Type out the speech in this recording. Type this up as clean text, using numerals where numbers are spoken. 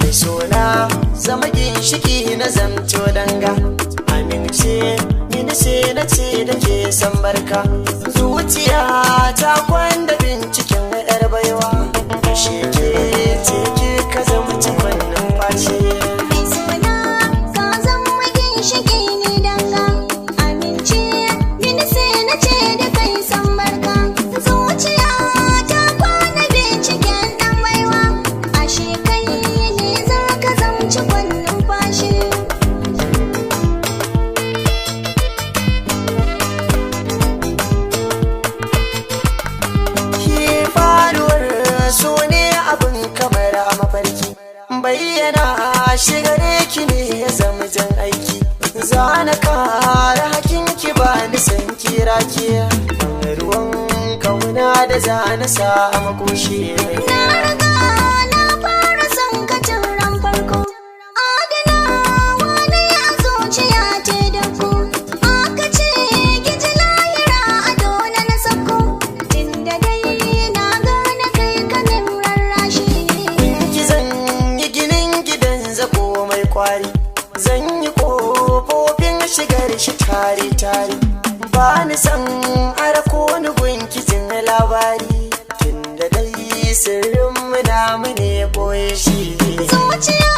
Mai sona zama ginshiki na zamto danga. Amince mini sai na ce da ke san barka. Zuciya ta kwanda binciken yar baiwa. Ashe ke ce ke ka zama cikon numfashi. Mai suna ka zama ginshiki ni danga. Amince mini sai na ce da kai san barka. Zuciya ta kwana binciken ɗan baiwa. Ashe kai ne za ka zamci numfashi. Ki faruwar so ne abin kamar a mafarki. Bayyana shi gare ki ne ya zama jan aiki. Zana kara hakin ki ba ni san kira ki. Ruwan kauna da zana sa a makoshi. Na riga na fara son ka tun ran farko. Adanawa na ya zuciya ce da ku. Aka ce ki ji lahira a dole na sako. Tunda dai na gane kai kanin rarrashi. Ki zan yi ginin gidan zako mai kwari. Zan yi kofofin shigar shi tare tare. Ba ni san arko ni gunki jin labari. Tunda dai sirrin mu namu ne boye shi. Zuciya